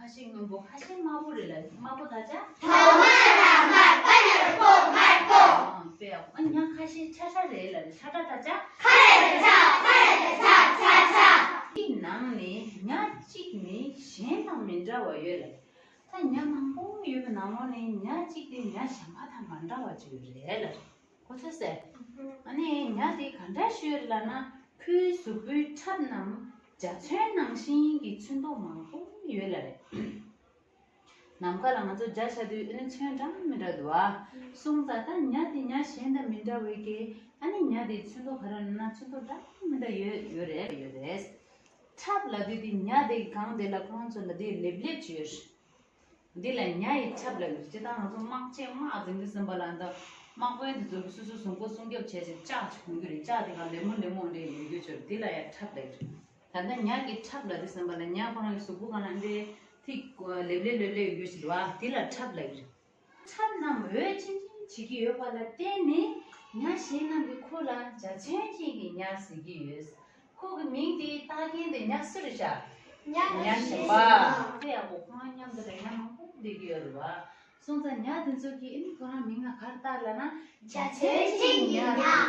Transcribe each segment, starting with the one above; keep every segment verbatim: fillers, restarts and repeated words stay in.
ཁ་ཤས་སྔོན་པོ། ཁ་ཤས་དམར་པོ་རེད་ལ། དམར་པོ་ད་ཆ། དར་མ་ར་མ་པ་ན་རོ་པོ། དམར་པོ། ཨ་དཔེ་ཡག་པོ། ཨ་ཉ་ཁ་ཤས་ཁྲ་ཁྲ་རེད་ལ། ཁྲ་ཁྲ་ད་ཆ། ཁ་ར་ད་ཆ། ཁ་ར་ད་ཆ། ཁྲ་ཁྲ། དེའི་ནང་ནས་ཉ་གཅིག་ནི་གཞན་དང་མི་འདྲ་བ་ཡོད་ལ། ད་ཉ་མང་པོ་ཡོད་པའི་ནང་ལོགས་ནས་ཉ་གཅིག་དེ་ཉ་གཞན་པ་དང་མ་འདྲ་བ་ཅིག་རེད་ལ། གོ་ཚོད་ཟེར། ཨ་ནི་ཉ་དེ་ག་འདྲ་ཞིག་ཡོད་ལབ་ན། ཁོའི་གཟུགས་པོའི་ཁྲབ་རྣམས་འཇའ་ཚོན་ནང་བཞིན་གྱི་ཚོན་མདོག་མང་པོ་ཡོད་ལ་རེད། ནམ་མཁའ་ལ་ང་ཚོ་འཇའ་ཤར་དུས་ཨ་ནི་ཚོན་འདྲ་མི་འདྲ་འདུག་ཨ། སོང་ཙང་ད་ཉ་དེ་ཉ་གཞན་དང་མི་འདྲ་བའི་གི། ཨ་ནི་ཉ་དེ་ཚོན་མདོག་ག་རེ་ལབ་ན་ཚོན་མདོག་འདྲ་མི་འདྲ་ཡོད་ཡོད་རེད། ཡོད་རེད། ཁྲབ་ལབ་དུས་དེ་ཉ་དེ་གང་དེ་ལ་ཁོང་ཚོ་ལ་དེ་ལེབ་ལེབ་ཅིག་ཡོད་རེད། འདི་ལ་ཉ་ཡི་ཁྲབ་ལབ་ཀྱི་རེད། སྤྱིར་བཏང་ང་ཚོ་དམག་ཆས་དམག་འཛིང་དུས་ཙམ་པ་ལ་འདི་དམག་དཔོན་དེ་ཚོ་གིས་སོ་སོའི་གཟུགས་པོ་སྲུང་སྐྱོབ་བྱས་ཏེ་ལྕགས་ཅིག་གོན་གྱི་རེད། ལྕགས་དེ་ག་ལེབ་མོ་ལེབ་མོ་འདྲ་ཡོད་རྒྱུ་ཅིག་རེད། འདི་ལ་ཡང་ཁྲབ་ལབ་ཀྱི་རེད། ད་ལྟ་ཉ་གི་ཁྲབ་ལབ་དུས་ཙམ་པ་ལ་ཉ་ཁོ་རང་གི་གཟུགས་པོ་སྒང་ལ་འདི་ཐིག་ལེབ་ལེབ་ལེབ་ལེབ་ཡོད་རྒྱུ་ཅིག་འདུག་ཨ། འདི་ལ་ཁྲབ་ལབ་ཀྱི་རེད། ཁྲབ་རྣམས་འོད་ཆེམ་ཆེམ་བྱེད་ཀྱི་ཡོད་པ་ལ་བརྟེན་ནས་ཉ་གཞན་རྣམས་ཀྱིས་ཁོ་ལ་འཇའ་ཚོན་ཅན་གྱི་ཉ་ཟེར་གྱི་ཡོད། ཁོ་གི་མིང་དེ་བཏགས་མཁན་དེ་ཉ་སུ་རེད་ཤག་ཉ་གཞན་པ། དཔེ་ཡག་པོ། ཁོ་རང་མཉམ་དུ་ལ་ཉ་མང་པོ་བསྡད་ཀྱི་ཡོད་རེད་བ། སོང་ཙང་ཉ་དེ་ཚོ་གིས་ཨ་ནི་ཁོ་རང་མིང་ལ་ག་རེ་བཏགས་ལབ་ན། འཇའ་ཚོན་ཅན་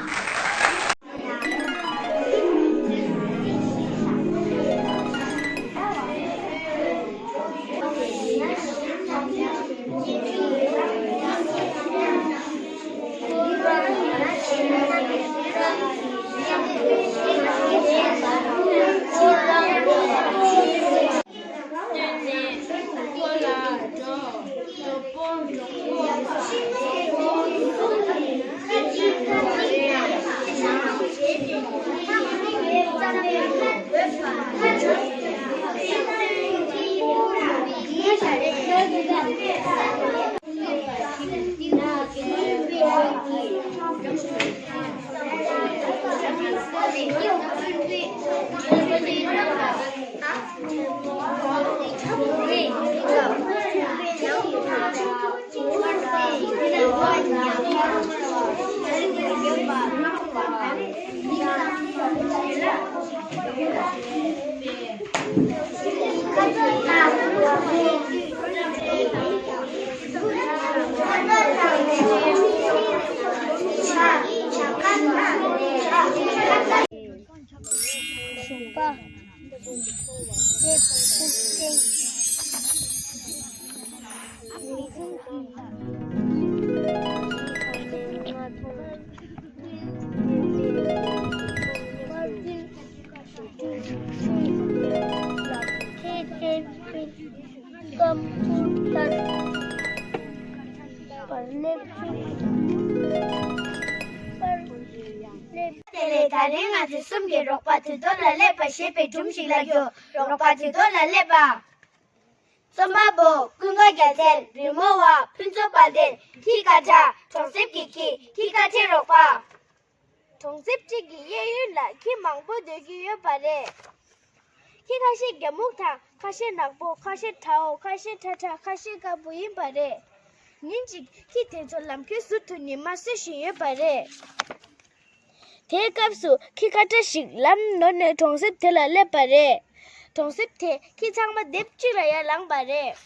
གྱི་ཉ། སྐམ་པོ་ལྟར་བར་སླེབས་ཤིང་། བར་སླེབས། དེ་ལས་ད་རིང་ང་ཚོས་གསུམ་གྱིས་རོགས་པ་དུས་ཐོག་ལ་སླེབས་པ་ཞེས་པའི་སྒྲུང་ཞིག་ལབ་རྒྱུ། རོགས་པ་དུས་ཐོག་ལ་སླེབས་པ། རྩོམ་པ་པོ་ཀུན་དགའ་རྒྱལ་མཚན། རི་མོ་བ་ཕུན་ཚོགས་དཔལ་ལྡན། གྱི་ཀ་ཁྲ་གྲོང་གསེབ་ཀྱི་གྱི། གྱི་ཀ་ཁྲའི་རོགས་པ། གྲོང་གསེབ་གཅིག་གི་གཡས་གཡོན་ལ་གྱི་མང་པོ་སྡོད་ཀྱི་ཡོད་པ་རེད། གྱི་ཁ་ཤས་རྒྱ་སྨུག་དང་། ཁ་ཤས་ནག་པོ། ཁ་ཤས་ཁྲའོ། ཁ་ཤས་ཁྲ་ཁྲ། ཁ་ཤས་དཀར་པོ་ཡིན་པ་རེད། ཉིན་གཅིག་གྱི་དེ་ཚོ་ལམ་ཁའི་ཟུར་དུ་ཉི་མ་གསོད་བཞིན་ཡོད་པ་རེད། དེའི་སྐབས་སུ་གྱི་ཀ་ཁྲ་ཞིག་ལམ་ནོར་ནས་གྲོང་གསེབ་དེ་ལ་སླེབས་པ་རེད། གྲོང་གསེབ་དེ་གྱི་ཚང་མ་སྡེབ་གཅིག་ལ་ཡར་ལངས་པ་རེད།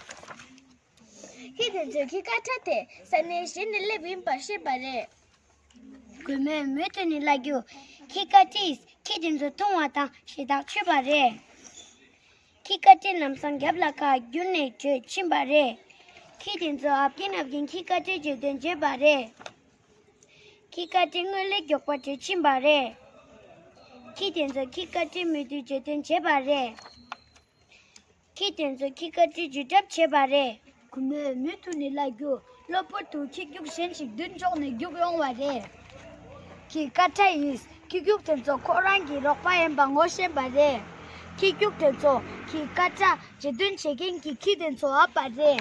གྱི་དེ་ཚོས་གྱི་ཀ་ཁྲ་དེ་ས་གནས་གཞན་ནས་སླེབས་ཡིན་པ་ཤེས་པ་རེད། རྒན་མོས་མུ་མཐུད་ནས་ལབ་རྒྱུ། གྱི་ཀ་ཁྲས་གྱི་དེ་ཚོ་མཐོང་བ་དང་ཞེ་ཐག་ཆོད་པ་རེད། གྱི་ཀ་ཁྲས་ལམ་སང་རྒྱབ་ལ་ཁ་བསྒྱུར་ནས་བྲོས་ཕྱིན་པ་རེད། གྱི་དེ་ཚོ་ཨབ་ཀིན་ཨབ་ཀིན་གྱི་ཀ་ཁྲའི་བརྗོད་དོན་བརྗོད་པ་རེད། གྱི་ཀ་ཁྲས་སྔོན་ལས་མགྱོགས་པར་བྲོས་ཕྱིན་པ་རེད། གྱི་དེ་ཚོ་གྱི་ཀ་ཁྲའི་མུ་མཐུད་བརྗོད་དོན་བྱས་པ་རེད། གྱི་དེ་ཚོ་གྱི་ཀ་ཁྲའི་བརྒྱུད་གྲབས་བྱས་པ་རེད། རྒན་མོས་མུ་མཐུད་ནས་ལབ་རྒྱུ། གློ་བུར་དུ་གྱི་རྒྱུག་གཞན་ཞིག་མདུན་ཕྱོགས་ནས་རྒྱུག་ཡོང་བ་རེད། གྱི་ཀ་ཁྲ་ཡིས་གྱི་རྒྱུག་དེ་ཚོ་ཁོ་རང་གི་རོགས་པ་ཡིན་པ་ངོ་ཤེས་པ་རེད། གྱི་རྒྱུག་དེ་ཚོ་གྱི་ཀ་ཁྲ་རྗེས་མཐུན་བྱེད་མཁན་གྱི་གྱི་དེ་ཚོ་ཨབ་པ་རེད།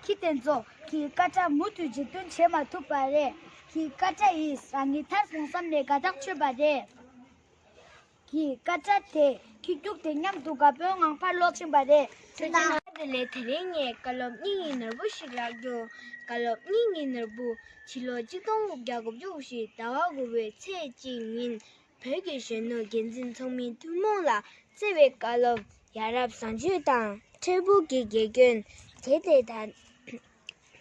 གྱི་དེ་ཚོ་གྱི་ཀ་ཁྲ་མུ་མཐུད་རྗེས་མཐུན་བྱེད་མ་ཐུབ་པ་རེད། གྱི་ཀ་ཁྲ་ཡིས་རང་ཉིད་ཐར་སོང་བསམ་ནས་དགའ་ཐག་ཆོད་པ་རེད། གྱི་ཀ་ཁྲ་དེས་གྱི་རྒྱུག་དེ་མཉམ་དུ་དགའ་པོའི་ངང་ཕར་སློག་ཕྱིན་པ་རེད། དེ་ནས་དེ་རིང་ངས་བཀའ་སློབ་སྙིང་གི་ནོར་བུ་ཞིག་ལབ་རྒྱུ། བཀའ་སློབ་སྙིང་གི་ནོར་བུ། ཕྱི་ལོ་ཆིག་སྟོང་དགུ་བརྒྱ་གོ་བཅུ་གོ་བཞི་ཟླ་བ་དགུ་པའི་ཚེས་གཅིག་ཉིན་བོད་ཀྱི་གཞོན་ནུ་རྒྱལ་མཚན་ཚོགས་མི་ཐུན་མོང་ལ་བརྩེ་བའི་བཀའ་སློབ། ཡ་རབས་བཟང་སྤྱོད་དང་ ཕྲུ་གུ་གི་དགེ་སྐྱོན། དེ་ནས་ད་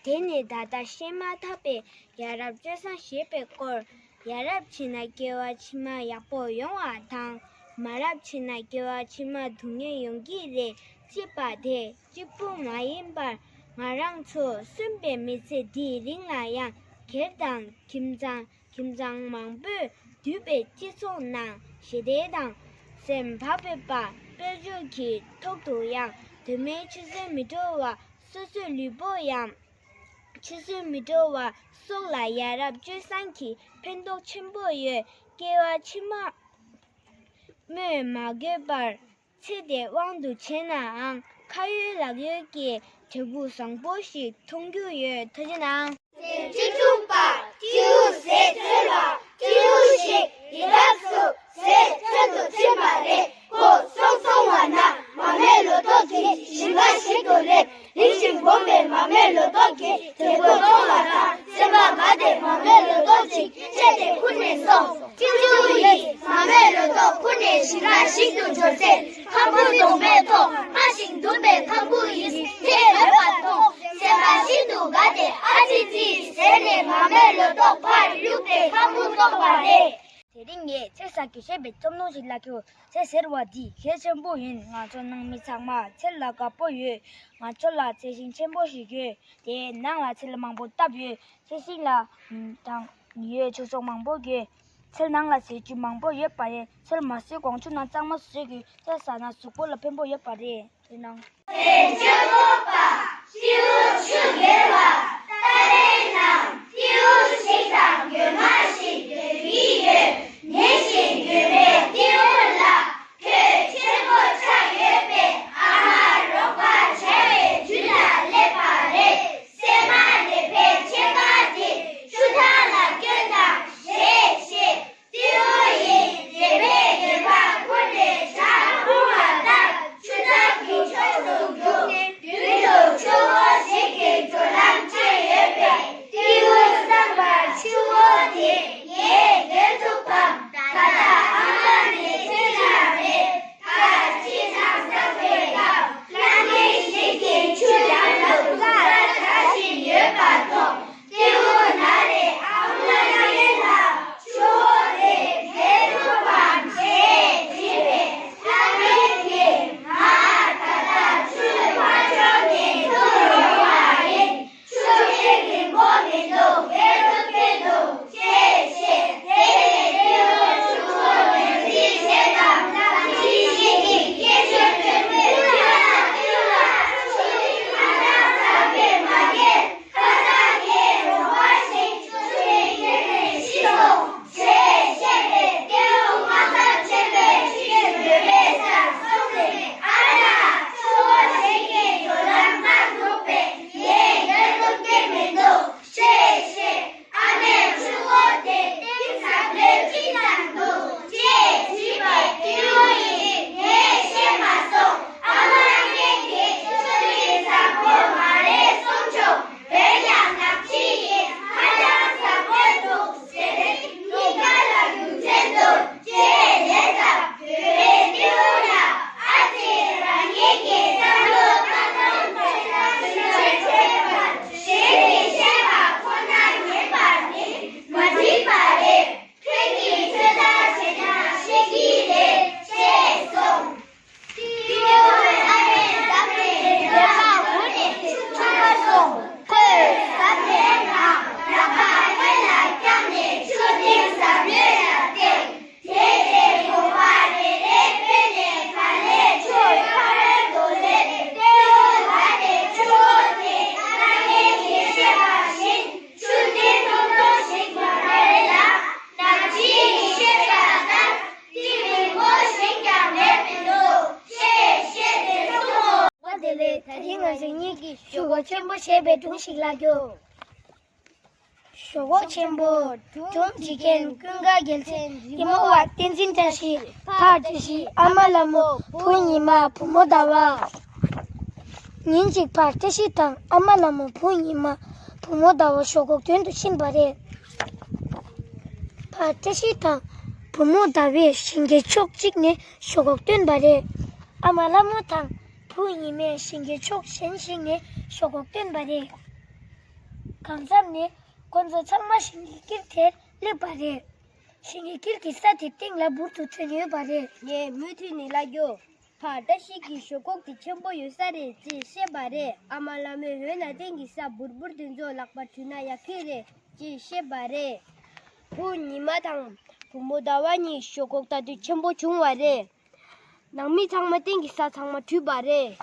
དེ་ནས་ད་ལྟ་བཤད་མ་ཐག་པའི་ཡ་རབས་སྤྱོད་བཟང་ཞེས་པའི་སྐོར། ཡ་རབས་བྱས་ན་སྐྱེ་བ་ཕྱི་མ་ཡག་པོ་ཡོང་བ་དང་། མ་རབས་བྱས་ན་སྐྱེ་བ་ཕྱི་མ་སྡུག་བསྔལ་ཡོང་གི་རེད། ཅེས་པ་དེ་གཅིག་པུ་མ་ཡིན་པར། ང་རང་ཚོ་གསོན་པའི་མི་ཚེ་འདིའི་རིང་ལ་ཡང་སྒེར་དང་ཁྱིམ་ཚང་། ཁྱིམ་ཚང་མང་པོས་འདུས་པའི་སྤྱི་ཚོགས་ནང་ཞི་བདེ་དང་སེམས་བག་ཕེབས་པ་སྤེལ་རྒྱུ་གི་ཐོག་ཏུ་ཡང་དོན་མེད་འཆི་གསོན་མི་འགྲོ་བ། སོ་སོའི་ལུས་པོ་ཡང་འཆི་གསོན་མི་འགྲོ་བ་སོགས་ལ་ཡ་རབས་སྤྱོད་བཟང་གི་ཕན་ཐོགས་ཆེན་པོ་ཡོད། སྐྱེ་བ་ཕྱི་མ་སྨོས་མ་དགོས་པར། ཚེ་འདིའི་དབང་དུ་བྱས་ནའང་ཁ་ཡོད་ལག་ཡོད་ཀྱི་འབྲས་བུ་བཟང་པོ་ཞིག་མཐོང་རྒྱུ་ཡོད། ཐུགས་རྗེ་གནང་། སྤྱི་ཁྱབ་པ་སྤྲེའུ་ཟས་འཚོལ་བ། སྤྲེའུ་ཞིག་རི་རབ་སུ་ཟས་འཚོལ་དུ་ཕྱིན་པ་རེད། ཁོ་སོང་སོང་བ་ན་མ་རྨོས་ལོ་ཏོག་གི་ཞིང་ཁ་ཞིག་ཏུ་སླེབས། རིམ་བཞིན་སྦོམ་པའི་མ་རྨོས་ལོ་ཏོག་གི་འབྲས་བུ་མཐོང་བ་དང་སེམས་པ་དགའ་སྟེ་མ་རྨོས་ལོ་ཏོག་ཅིག་ཆད་དེ་ཁུར་ནས་སོང་། སྤྲེའུ་ཡིས་མ་རྨོས་ལོ་ཏོག་ཁུར་ནས་ཞིང་ཁ་ཞིག་ཏུ་འབྱོར་ཚེ། ཁང་བུ་སྟོང་པའི་ཐོག་དམའ་ཞིང་ཟླུམ་པའི་ཁང་བུ་ཡིས་ཁེབས་ཡོད་པ་མཐོང་། སེམས་པ་ཤིན་ཏུ་དགའ་སྟེ་ཨ་ཙི་ཙི་ཟེར་ནས་མ་རྨོས་ལོ་ཏོག་ཕར་བླུགས་ཏེ་ཁང་བུ་བརྐོས་པ་རེད། དེ་རིང་ངས་ཚེ་ཟེར་གྱི་བཤད་པའི་རྩོམ་ནོར་ཞིག་ལ་ཁྱོད། ཚེ་ཟེར་བ་འདི་གལ་ཆེན་པོ་ཡིན། ང་ཚོ་ནང་མི་ཚང་མ་ཚེ་ལ་དགའ་པོ་ཡོད། ང་ཚོ་ལ་ཚེ་ཤིང་ཆེན་པོ་ཞིག་ཡོད། དེའི་ནང་ལ་ཚལ་མང་པོ་བཏབ་ཡོད། ཚེ་ཤིང་ལ་དང་ཡོད་ཆུ་གསོག་མང་པོ་ཡོད། ཚལ་ནང་ལ་ཟས་བཅུད་མང་པོ་ཡོད་པ་རེད། ཚལ་མ་ཟོས་གོང་ཆུ་ནང་གཙང་མ་བཟོས་ཀྱི་ཚལ་ཟ་ན་གཟུགས་པོ་ལ་ཕན་པོ་ཡོད་པ་རེད། དེ་ནང་། དེ་ཆོས་འཁོར་པ་སྤྲེའུ་ཆུ་རྒྱལ་བ། ཏཱ་ལའི་ནང་སྤྲེའུ་ཞིག་དང་རྒྱུད་མ་ཞིག་སྡོད་ཀྱི་ཡོད། ཉིན་ཞིག་རྒྱུད་པའི་སྤྲེའུ་ལ། ཁྱོད་ཆེན་པོ་ཆགས་ཡོད་པས་ཨ་མ་རོགས་པ་བྱ་བའི་དུས་ལ་སླེབས་པ་རེད། སྲན་མ་རེད་པས་ཕྱེད་ཀ་དེ་ཆུ་ཐང་ལ་སྐྱོལ་དང་ཞེས་བཤད། སྤྲེའུ་ཡིས་རེད་པས་རྒྱལ་བ་ཁོ་ནས་ཇ་འཐུང་བ་ལྟར་ཆུ་ཐང་གི་ཕྱོགས་སུ་རྒྱུགས། མདུན་དུ་ཆུ་བོ་ཞིག་གི་ཇོ་ལམ་ཅིག་ཡོད་པས་སྤྲེའུས་བསམ་པར་ཆུ་བོ་དེ་ངས་བརྒལ་ཐུབ་བམ། ད་ལྟ་ཨ་མ་ནི་ཚེ་ལ་མེད། ཁ་ཅིག་ནང་ཟག་པའི་སྐབས་བླ་ངན་ཞིག་གིས་ཆུ་ཡང་ལ་འདུག་ས་བཞག་བཞིན་ཡོད་པ་མཐོང་། སྤྲེའུ་ན་རེ་ཨ་མ་ལ་ངན་ལ་ཆུ་བོ་དེ་བརྒལ་ཐུབ་བམ་ཞེས་དྲིས་པས། བླ་ངན་གྱིས་ང་ད་ལྟ་ཆུའི་ཕར་ཕྱོགས་ནས་ཚུར་ཡོང་བ་ཡིན། ཆུ་དེ་རིང་པོ་མི་འདུག་བརྒལ་ཐུབ་ཀྱི་འདུག་ཅེས་བཤད། དེ་ནས་སྤྲེའུས་ཆུ་བོ་ཉོན་སྲིད་བྱེད་དང་ནག་ཅིག་ཞིག་གིས་སྐད་ཅོར་བཏོན་པས། སྤྲེའུ་ལ་སྤྲེའུ་ལ་ཆུ་དེ་ཁ་ནག་ཟག་པས་མ་བརྒལ། ཁ་སང་ངའི་རོགས་པ་ཞིག་ཆུ་དེ་འཁྱེར་ནས་ཤི་སོང་། ཞེས་བཤད་པས་སྤྲེའུ་དམག་རྒྱགས་ཆེན་པོས་ཅིག་ཡོད་པའི་སར་སོང་ནས། ཨ་ལ། ཆུ་བོ་ཞིག་གིས་ཇོ་ལམ་བཀག་འདུག་པས་ངས་ཡར་ཐུབ་ཀྱི་མི་འདུག་ཅེས་བཤད། ཨ་མས་ཆུ་བོ་དེ་གཏིང་ཟབ་ལོས་ཅི་ཙམ་འདུག་ཅེས་དྲིས་པས་སྤྲེའུ་ཡིས་ངས་ཤེས་མ་སོང་། ཨ་མ་ངས་དེ་ཆུ་དེ་ཟབ་པོ་མ་རེད་གསུངས་བྱུང་། འོན་ཀྱང་ནག་ཅིག་ཡིས་ཧ་ཅང་ཟབ་པོ་འདུག་ཟེར། གཉིས་ཀ་ལ་རྒྱུ་མཚན་འདུག་ཅེས་ལན་བཏབ། འོ་བའི་སྤྲེའུ་ལ་ཨ་ཙི། རང་ཉིད་ཀྱི་བསམ་བློ་བཏང་སྟངས་ཚོད་ལྟ་ཞིབ་ཆ་བྱེད་པར་གཞན་གྱིས་བཤད་པ་ཁོ་ན་ཉན་པ་ནི་མ་འགྲིག་པ་རེད། ཁྱོད་ཀྱིས་ཚོད་ལྟ་བྱས་ན་ཤེས་ཀྱི་རེད་ཅེས་གསུངས། སྤྲེའུ་ཨ་མའི་འདབས་ནས་འདོད་པ་འོང་ནས་ཆུ་འཐུང་བར་སོང་། ཁོས་ཟབ་པའི་ནང་ལག་པ་སྔོན་ལ་བརྐྱངས་ནས་ཆུ་གཏིང་ཟབ་ལོས་ལ་བལྟས། དེའི་རྗེས་གོམ་པ་རེ་རེ་སྤོས་ནས་ག་ལེར་ཆུའི་ཕ་རོལ་ཏུ་སླེབས། སྤྲེའུ་ལ་དེ་ཆུ་བོ་དེ་བླ་ངན་གྱིས་བཤད་པ་བཞིན་ཆུ་འདི་འཐུང་ཐུབ་ཞིག་མ་རེད་ལ། ནག་ཅིག་བཤད་པ་ལྟར་གཏིང་རིང་པོ་ཞིག་ཀྱང་མེད་མི་འདུག་ཅེས་བཤད་དེ་སོང་ངོ་། བ་དེ་ལས་ད་རིང་ང་ཚོ་གཉིས་ཀྱིས་ཞོག་ཁོག་ཆེན་པོ་ཞེས་པའི་སྒྲུང་ཞིག་ལ་རྒྱོབ། ཞོག་ཁོག་ཆེན་པོ། སྒྲུང་འབྲི་མཁན་ཀུན་དགའ་རྒྱལ་མཚན། རི་མོ་བ་བསྟན་འཛིན་བཀྲ་ཤིས། ཕར་བཀྲ་ཤིས། ཨ་མ་ལྷ་མོ། བུ་ཉི་མ། བུ་མོ་ཟླ་བ། ཉིན་གཅིག་ཕར་བཀྲ་ཤིས་དང་ཨ་མ་ལྷ་མོ། བུ་ཉི་མ། བུ་མོ་ཟླ་བ་ཞོག་ཁོག་འདོན་དུ་ཕྱིན་པ་རེད། ཕར་བཀྲ་ཤིས་དང་བུ་མོ་ཟླ་བས་ཞིང་ཁའི་ཕྱོགས་གཅིག་ནས་ཞོག་ཁོག་འདོན་པ་རེད། ཨ་མ་ལྷ་མོ་དང་ བུ་ཉི་མས་ཞིང་གི་ཕྱོགས་གཞན་ཞིག་ནས་ཞོག་ཁོག་བཏོན་པ་རེད། གང་མཚམས་ནས་ཁོ་ཚོ་ཚང་མ་ཞིང་གི་དཀྱིལ་དེར་སླེབས་པ་རེད། ཞིང་གི་དཀྱིལ་གྱི་ས་དེ་སྟེང་ལ་འབུར་དུ་ཐོན་ཡོད་པ་རེད། ངས་མུ་མཐུད་ནས་ལབ་རྒྱུ། ཕ་བཀྲ་ཤིས་ཀྱི་ཞོག་ཁོག་དེ་ཆེན་པོ་ཡོད་ས་རེད་ཅེས་བཤད་པ་རེད། ཨ་མ་ལ་མོས་འོ་ན་སྟེང་གི་ས་འབུར་འབུར་དེ་ཚོ་ལག་པར་འཇུས་ན་ཡག་གི་རེད་ཅེས་བཤད་པ་རེད། བུ་ཉི་མ་དང་བུ་མོ་ཟླ་བ་གཉིས་ཞོག་ཁོག་ལྟ་དུས་ཆེན་པོ་བྱུང་བ་རེད། ནང་མི་ཚང་མ་སྟེང་གི་ས་ཚང་མ་བྲུས་པ་རེད།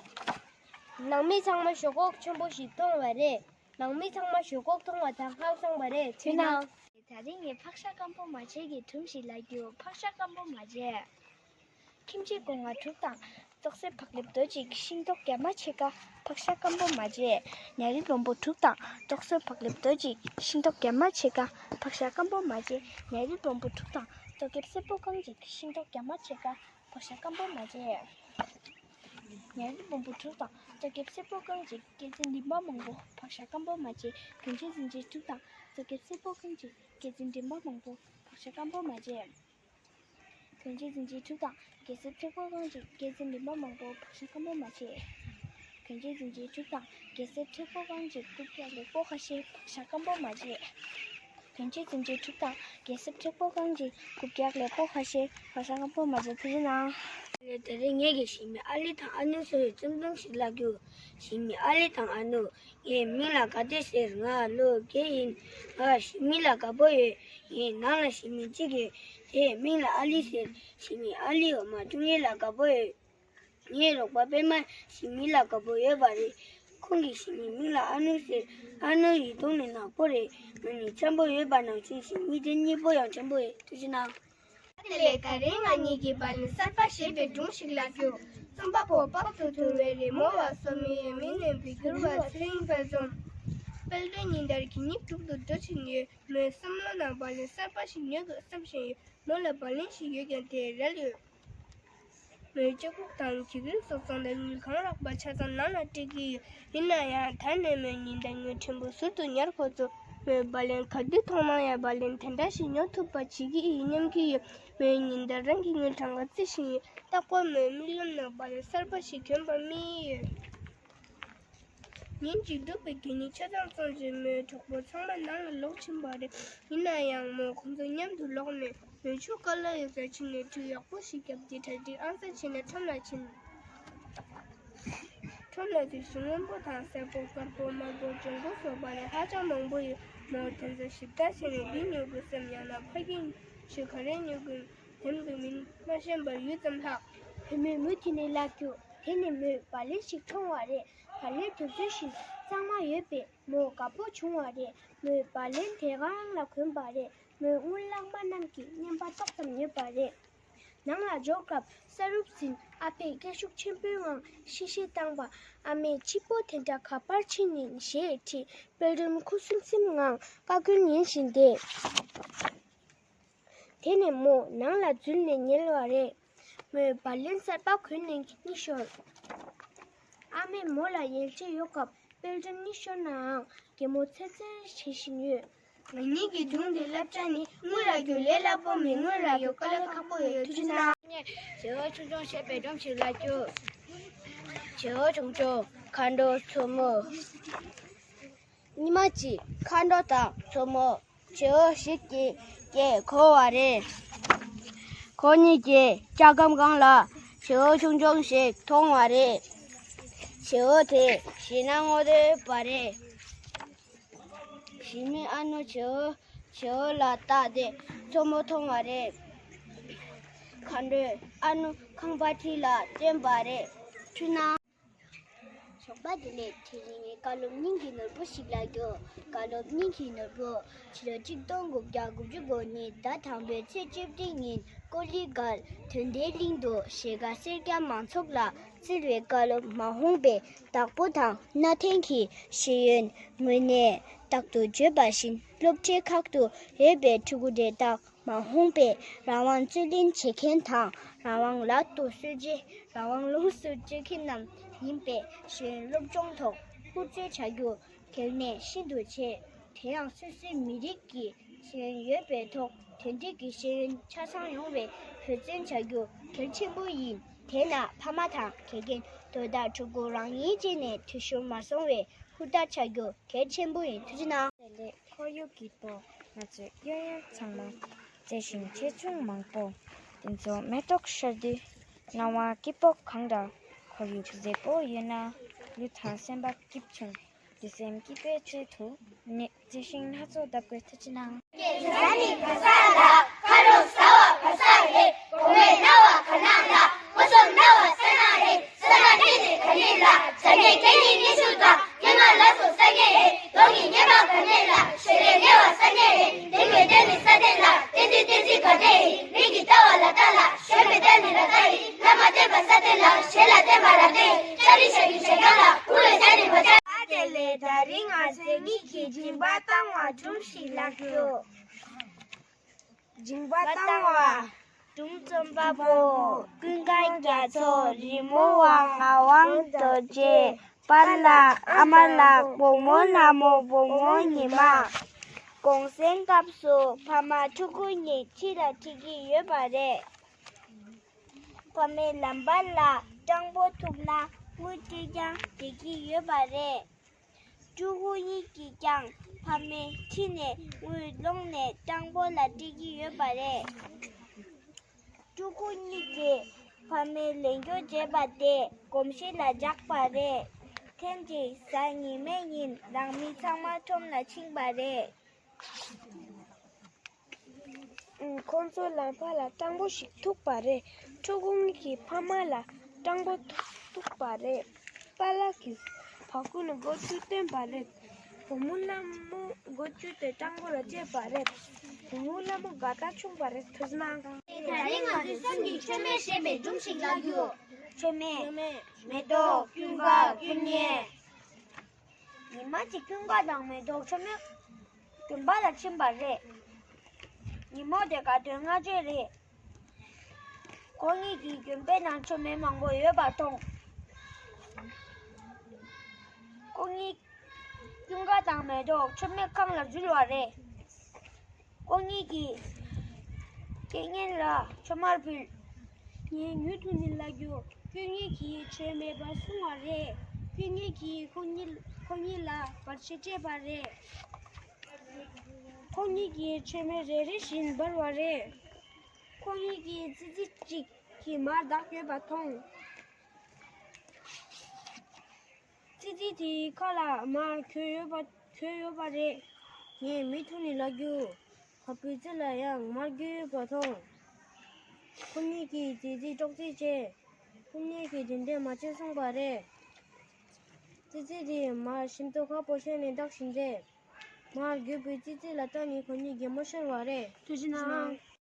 ནང་མི་ཚང་མ་ཞོག་ཁོག་ཆེན་པོ་ཞིག་མཐོང་བ་རེད། ནང་མི་ཚང་མ་ཞོག་ཁོག་མཐོང་བ་དང་ཧང་སངས་པ་རེད། མཚོན་ན། ད་རིང་ངས་ཕག་ཤ་སྐམ་པོ་མ་བྱེད་ཀྱི་སྒྲུང་ཞིག་ལབ་རྒྱུ། ཕག་ཤ་སྐམ་པོ་མ་བྱེད། ཁྱིམ་ཆས་སྒོ་ང་དྲུག་དང་ཏོག་སེ་བག་ལེབ་རྡོ་གཅིག་ཤིང་ཏོག་རྒྱ་མ་ཕྱེད་ཀ་ཕག་ཤ་སྐམ་པོ་མ་བྱེད། ཉ་རིལ་སྦོམ་པོ་དྲུག་དང་ཏོག་སེ་བག་ལེབ་རྡོ་གཅིག་ཤིང་ཏོག་རྒྱ་མ་ཕྱེད་ཀ་ཕག་ཤ་སྐམ་པོ་མ་བྱེད། ཉ་རིལ་སྦོམ་པོ་དྲུག་དང་ཏོག་ཀེབ་སེར་པོ་རྐང་གཅིག་ཤིང་ཏོག་རྒྱ་མ་ཕྱེད་ཀ་ཕག་ཤ་སྐམ་པོ་མ་བྱེད། ཉ་རིལ་སྦོམ་པོ་དྲུག་དང་ཏོག་ཀེབ་སེར་པོ་རྐང་གཅིག་སྐེ་ཚེ་འདྲེན་པ་མང་པོ་ཕག་ཤ་སྐམ་པོ་མ་བྱེད། གྱོན་ཆས་འཛིན་ཆས་དྲུག་དང་ཏོག་ཀེབ་སེར་པོ་རྐང་གཅིག་སྐེ་ཚེ་འདྲེན་པ་མང་པོ་ཕག་ཤ་སྐམ་པོ་མ་བྱེད། གྱོན་ཆས་འཛིན་ཆས་དྲུག་དང་གེ་སར་མཁྲེགས་པོ་རྐང་གཅིག་སྐེ་ཚེ་འདྲེན་པ་མང་པོ་ཕག་ཤ་སྐམ་པོ་མ་བྱེད། གྱོན་ཆས་འཛིན་ཆས་དྲུག་དང་གེ་སར་མཁྲེགས་པོ་རྐང་གཅིག་རྐུབ་བཀྱག་ལེགས་པོ་ཁ་ཤས་ཕག་ཤ་སྐམ་པོ་མ་བྱེད། གྱོན་ཆས་འཛིན་ཆས་དྲུག་དང་གེ་སར་མཁྲེགས་པོ་རྐང་གཅིག་རྐུབ་བཀྱག་ལེགས་པོ་ཁ་ཤས་ཕག་ཤ་སྐམ་པོ་མ་བྱེད། ཐུགས་རྗེ་གནང་། ལས་དེ་རིང་ངེད་ཀྱི་ཞི་མི་ཨ་ལི་དང་ཨ་ནུ་སོགས་ཀྱི་རྩོམ་ཐུང་ཞིག་ལབ་རྒྱུ། ཞི་མི་ཨ་ལི་དང་ཨ་ནུ། ངའི་མིང་ལ་དགའ་བདེ་ཟེར། ང་ལོ་བརྒྱད་ཡིན། ང་ཞི་མི་ལ་དགའ་པོ་ཡོད། ངའི་ནང་ལ་ཞི་མི་གཅིག་ཡོད། དེའི་མིང་ལ་ཨ་ལི་ཟེར། ཞི་མི་ཨ་ལི་འོ་མ་འཐུང་ཡས་ལ་དགའ་པོ་ཡོད། ངའི་རོགས་པ་པད་མ་ཞི་མི་ལ་དགའ་པོ་ཡོད་པ་རེད། ཁོང་གི་ཞི་མིའི་མིང་ལ་ཨ་ནུ་ཟེར། ཨ་ནུ་ཡི་གདོང་ནི་ནག་པོ་རེད། ང་གཉིས་འཆམ་པོ་ཡོད་པ་ནང་བཞིན་ཞི་མི་དེ་གཉིས་པོ་ཡང་འཆམ་པོ་ཡོད། ཐུགས་རྗེ་གནང་། དེ་ལས་ད་རིང་ང་གཉིས་ཀྱིས་བ་ལན་གསར་པ་ཞེས་པའི་སྒྲུང་ཞིག་ལབ་རྒྱུ། རྩོམ་པ་པོ་དཔག་ཏུ་དུང་བའི་རི་མོ་བ་སོ་མི་ཡི་མིང་ནས་འབོད་སྒྱུར་བ་ཚེ་རིང་དཔལ་འཛོམས། དཔལ་སྒྲོན་ཉིན་ལྟར་གད་སྙིགས་དྲུག་ཏུ་འགྲོ་བཞིན་ཡོད། མོའི་བསམ་བློ་ནང་བ་ལན་གསར་པ་ཞིག་ཉོ་དགོས་བསམ་བཞིན་ཡོད། མོ་ལ་བ་ལན་ཞིག་ཡོད་ཀྱང་དེ་རལ་ཡོད། མོས་ལྕགས་ཁུག་དང་གྱི་གུལ་སོགས་ཚང་ལ་དངུལ་གང་རག་པ་ཆ་ཚང་ནང་ལ་སྤྲད་ཀྱི་ཡོད། ཡིན་ན་ཡང་ད་ནས་མོས་ཉིན་ལྟར་དངུལ་ཕྲན་བུ་ཟུར་དུ་ཉར་དགོས་ཚུལ། མོས་བ་ལན་ག་དུས་མཐོང་ན་ཡང་བ་ལན་དེ་འདྲ་ཞིག་ཉོ་ཐུབ་པ་བྱེད་ཀྱི་ཡིན་སྙམ་གྱི་ཡོད། མོས་ཉིན་ལྟར་རང་གི་དངུལ་གྲངས་ཀ་རྩི་བཞིན་ཡོད། རྟག་པར་མོའི་མིག་ལམ་ནང་བ་ལན་གསར་པ་ཞིག་གྱོན་པར་དམིགས་ཡོད། ཉིན་གཅིག་འབྲུག་པའི་གད་སྙིགས་ཆ་ཚང་བཙོངས་རྗེས་མོའི་གྲོགས་པོ་ཚང་མ་ནང་ལ་ལོག་ཕྱིན་པ་རེད། ཡིན་ན་ཡང་མོ་ཁོང་ཚོ་མཉམ་དུ་ལོག་ནས་མོའི་ཆུ་ཀ་ལ་ཡོད་སར་ཕྱིན་ནས་གྲི་ཡག་པོ་ཞིག་བརྒྱབ་སྟེ་གྲ་སྒྲིག་ཨང་གསར་བྱས་ནས་ཁྲོམ་ལ་ཕྱིན། ཁྲོམ་ལ་དུས་བཞི་སྔོན་པོ་དང་སེར་པོ་དཀར་པོ་དམར་པོ་ལྗང་གུ་སོགས་བ་ལན་ཧ་ཅང་མང་པོ་ཡོད། མོ་དེ་ཚོ་ཞིབ་ལྟ་བྱས་ནས་འདི་ཉོ་དགོས་སམ་ཡང་ན་ཕ་གི་ཞིག་ག་རེ་ཉོ་དགོས་དེ་འདུག་མིན་མ་ཤེས་པར་ཡུད་ཙམ་ལྷག་བུ་མོས་མུ་མཐུད་ནས་ལབ་རྒྱུ། དེ་ནས་མོས་བ་ལན་ཞིག་མཐོང་བ་རེད། བ་ལན་དུས་ཚོད་བཞིན་གཙང་མ་ཡོད་པས་མོ་དགའ་པོ་བྱུང་བ་རེད། མོས་བ་ལན་དེ་ག་རང་ལ་གོན་པ་རེད། མོས་དངུལ་ལྷག་མ་རྣམས་ཀྱི་རྔན་པ་ཏོག་ཙམ་ཉོས་པ་རེད། ནང་ལ་འབྱོར་སྐབས་ས་རུབ་ཟིན་ཨ་ཕས་སྐད་ཤུགས་ཆེན་པོའི་ངང་གཤེ་གཤེ་བཏང་པ། ཨ་མས་ཕྱི་པོ་དེ་འདྲ་ག་པར་ཕྱིན་ཡིན་ཞེས་དྲིས། དཔལ་སྒྲོན་ཁུ་སིམ་སིམ་ངང་བཀའ་བཀྱོན་ཉན་བཞིན་བསྡད། དེ་ནས་མོ་ནང་ལ་འཛུལ་ནས་ཉལ་བ་རེད། མོས་བ་ལན་གསར་པ་གོན་ནས་གཉིད་ཤོར། ཨ་མས་མོ་ལ་ཡལ་ཆས་གཡོག་སྐབས་དཔལ་སྒྲོན་གཉིད་ཤོར་ནའང་གད་མོ་ཚེར་ཚེར་བྱེད་བཞིན་ཡོད། ང་གཉིས་ཀྱི་སྒྲུང་འདི་བསླབ་བྱ་ནི། དངུལ་རག་རྒྱུ་ལས་སླ་པོ་མིན། དངུལ་རག་རྒྱུ་དཀའ་ལས་ཁག་པོ་ཡོད། ཐུགས་རྗེ་གནང་། བྱེའུ་ཆུང་ཆུང་ཞེས་པའི་སྒྲུང་ཞིག་ལབ་རྒྱུ། བྱེའུ་ཆུང་ཆུང་། མཁའ་འགྲོ་མཚོ་མོ། ཉི་མ་གཅིག་མཁའ་འགྲོ་དང་མཚོ་མོ་བྱེའུ་ཞིག་གི་རྐྱེན་གོ་བ་རེད། ཁོ་གཉིས་ཀྱིས་ལྕགས་སྒམ་སྒང་ལ་བྱེའུ་ཆུང་ཆུང་ཞིག་མཐོང་བ་རེད། བྱེའུ་དེ་ཞེད་སྣང་ངོ་དེ་པ་རེད། ཞི་མི་ཨ་ནུ་བྱེའུ་བྱེའུ་ལ་བཏགས་ཏེ་མཚོ་མོ་མཐོང་བ་རེད། མཁའ་འགྲོས་ཨ་ནུ་ཁང་པ་ཁྲི་ལ་བསྟན་པ་རེད། ཐུགས་རྗེ་གནང་། ཞོགས་པ་དེ་ནས་དེ་རིང་ངས་བཀའ་སློབ་སྙིང་གི་ནོར་བུ་ཞིག་ལབ་རྒྱུ། བཀའ་སློབ་སྙིང་གི་ནོར་བུ། ཕྱི་ལོ་ཆིག་སྟོང་དགུ་བརྒྱ་དགུ་བཅུ་གོ་གཉིས་ཟླ་དང་པོའི་ཚེས་བཅུ་བདུན་ཉིན་ཀོ་ལི་གྷལ་དོན་ལྡན་གླིང་དུ་གཞིས་ཀ་སེར་སྐྱ་མང་ཚོགས་ལ་བསྩལ་བའི་བཀའ་སློབ་མ་འོངས་པའི་བདག་པོ་དང་གནའ་དེང་གི་ཤེས་ཡོན། དངོས་གནས་རྟག་ཏུ་བརྗོད་པ་བཞིན་སློབ་གྲྭའི་ཁག་ཏུ་ཡོད་པའི་ཕྲུ་གུ་དེ་དག་མ་འོངས་པའི་རང་དབང་རྩོད་ལེན་བྱེད་མཁན་དང་རང་དབང་ལག་ཏུ་སོན་རྗེས་རང་དབང་ལོངས་སུ་སྤྱོད་མཁན་རྣམས་ཡིན་པས་ཤེས་ཡོན་སློབ་སྦྱོང་ཐོག་སྐུར་སྩོལ་བྱ་རྒྱུ་གལ་གནད་ཤིན་ཏུ་ཆེ། དེ་ཡང་སོ་སོའི་མི་རིགས་ཀྱི་ཤེས་ཡོན་ཡོད་པའི་ཐོག་དེ་འདྲའི་གི་ཤེས་ཡོན་ཆ་ཚང་ཡོང་བའི་འབད་བརྩོན་བྱ་རྒྱུ་གལ་ཆེན་པོ་ཡིན། དེས་ན་ཕ་མ་དང་དགེ་རྒན་ དོ་བདག་ཕྲུ་གུ་རང་ཉིད་ཅིག་ནས་འཐུས་ཤོར་མ་སོང་བའི་ཧུར་ཐག་བྱ་རྒྱུ་གལ་ཆེན་པོ་ཡིན། ཐུགས་རྗེ་གནང་། བདེ་ལེགས། ཁོར་ཡུག་གི་ཐོག་ང་ཚོས་གཡས་གཡོན་ཚང་མ་མཛེས་ཤིང་ཆེ་ཆུང་མང་པོ། དེ་ཚོ་མེ་ཏོག་ཤར་དུས་སྣང་བ་སྐྱིད་པོ་གང་འདྲ། ཁོར་ཡུག་མཛེས་པོ་ཡོད་ན་ལུས་དང་སེམས་པ་སྐྱིད་བྱུང་། དུས་སེམས་སྐྱིད་པའི་ཆེད་དུ་ནས་མཛེས་ཤིང་སྣ་ཚོགས་ལྡབ་དགོས། ཐུགས་རྗེ་གནང་། ཨ་དེ་ལས་ད་རིང་ང་ཚོ་གཉིས་ཀྱིས་མཇིང་པ་བཏང་བ་སྒྲུང་ཞིག་ལབ་རྒྱུ། མཇིང་པ་བཏང་བ། སྒྲུང་རྩོམ་པ་པོ། ཀུན་དགའ་རྒྱ་མཚོ། རི་མོ་བ། ངག་དབང་རྡོ་རྗེ། པཱ་ལགས། ཨ་མ་ལགས། བུ་མོ་ལྷ་མོ། བུ་མོ་ཉི་མ། གུང་སེང་སྐབས་སུ་ཕ་མ་ཕྲུ་གུ་གཉིས་ཁྲིད་ལ་ཁྲིད་ཀྱི་ཡོད་པ་རེད། ཕ་མས་ལམ་བར་ལ་སྤྲང་པོ་ཐུག་ན་དངུལ་སྤྲད་ཀྱང་བསྡད་ཀྱི་ཡོད་པ་རེད། ཕྲུ་གུ་གཉིས་ཀྱིས་ཀྱང་ཕ་མའི་ཁྲིད་ནས་དངུལ་སློང་ནས་སྤྲང་པོ་ལ་སྤྲད་ཀྱི་ཡོད་པ་རེད། ཕྲུ་གུ་གཉིས་ཀྱིས་ཕ་མའི་ལས་འགུལ་བྱས་པ་དེ་གོམས་གཤིས་ལ་འཇགས་པ་རེད། ཐེངས་གཅིག་གཟའ་ཉི་མའི་ཉིན་རང་མི་ཚང་མ་ཁྲོམ་ལ་ཕྱིན་པ་རེད། ཁོང་ཚོ་ལམ་བར་ལ་སྤྲང་པོ་ཞིག་ཐུག་པ་རེད། ཕྲུ་གུ་གཉིས་ཀྱིས་ཕ་མ་ལ་སྤྲང་པོ་ཐུག་ཐུག་པ་རེད། པཱ་ལགས་ཀྱིས་བ་ཀུན་ནས་མགོ་བཅུ་བཏོན་པ་རེད། བུ་མོ་ལྷ་མོ་མགོ་བཅུ་དེ་སྤྲང་པོ་ལ་སྤྲད་པ་རེད། བུ་མོ་ལྷ་མོ་དགའ་ཐག་ཆོད་པ་རེད། ཐུགས་རྗེ་གནང་། ད་རིང་ང་ཚོས་སེམས་ཀྱི་མཆོད་མེ་ཞེས་པའི་སྒྲུང་ཞིག་ལབ་རྒྱུ། མཆོད་མེ། མེ་ཏོག་ཀུན་དགའ། ཀུན་ཉེ། ཉི་མ་གཅིག་ཀུན་དགའ་དང་མེ་ཏོག་མཆོད་མེ་དགོན་པ་ལ་ཕྱིན་པ་རེད། ཉིན་མོ་དེ་དགའ་སྟོན་སྔ་རྗེས་རེད། ཁོང་གཉིས་ཀྱིས་དགོན་པའི་ནང་མཆོད་མེ་མང་པོ་ཡོད་པ་མཐོང་། ཁོང་གཉིས་ཀུན་དགའ་དང་མེ་ཏོག་མཆོད་མེ་ཁང་ལ་འཛུལ་བ་རེད། ཁོང་གཉིས་ཀྱིས་དགེ་བསྙེན་ལ་མཆོད་མར་ཕུལ། ངས་མུ་མཐུད་ནས་ལབ་རྒྱུ། ཁྱོད་གཉིས་ཀྱིས་མཆོད་མེ་སྦར་སོང་བ་རེད། ཁྱོད་གཉིས་ཀྱིས་ཁོང་གཉིས་ཁོང་གཉིས་ལ་བར་ཆད་སྤྲད་པ་རེད། ཁོང་གཉིས་ཀྱིས་མཆོད་མེ་རེ་རེ་བཞིན་སྦར་བ་རེད། ཁོང་གཉིས་ཀྱིས་ཙི་ཙི་གཅིག་གི་མར་བརྡབས་ཡོད་པ་མཐོང་། ཙི་ཙི་དེའི་ཁ་ལ་མར་གྱོན་ཡོད་པ་གྱོན་ཡོད་པ་རེད། ངས་མུ་མཐུད་ནས་ལབ་རྒྱུ། བ་སྤུའི་རྩེ་ལ་ཡང་མར་གྱོན་ཡོད་པ་མཐོང་། ཁོ་གཉིས་ཀྱིས་ཙི་ཙི་དཀྲོག་རྩིས་བྱས། ཁོ་གཉིས་ཀྱིས་དེ་འདྲས་མ་བྱེད་གསུངས་པ་རེད། ཙི་ཙི་དེས་མར་ཤིན་ཏུ་ཁག་པོ་བཤད་ནས་བརྡབས་བཞིན་རེད། མར་གྱོན་པའི་ཙི་ཙི་ལ་ལྟ་ནས་ཁོ་གཉིས་གད་མོ་ཤོར་བ་རེད། ཐུགས་རྗེ་གནང་།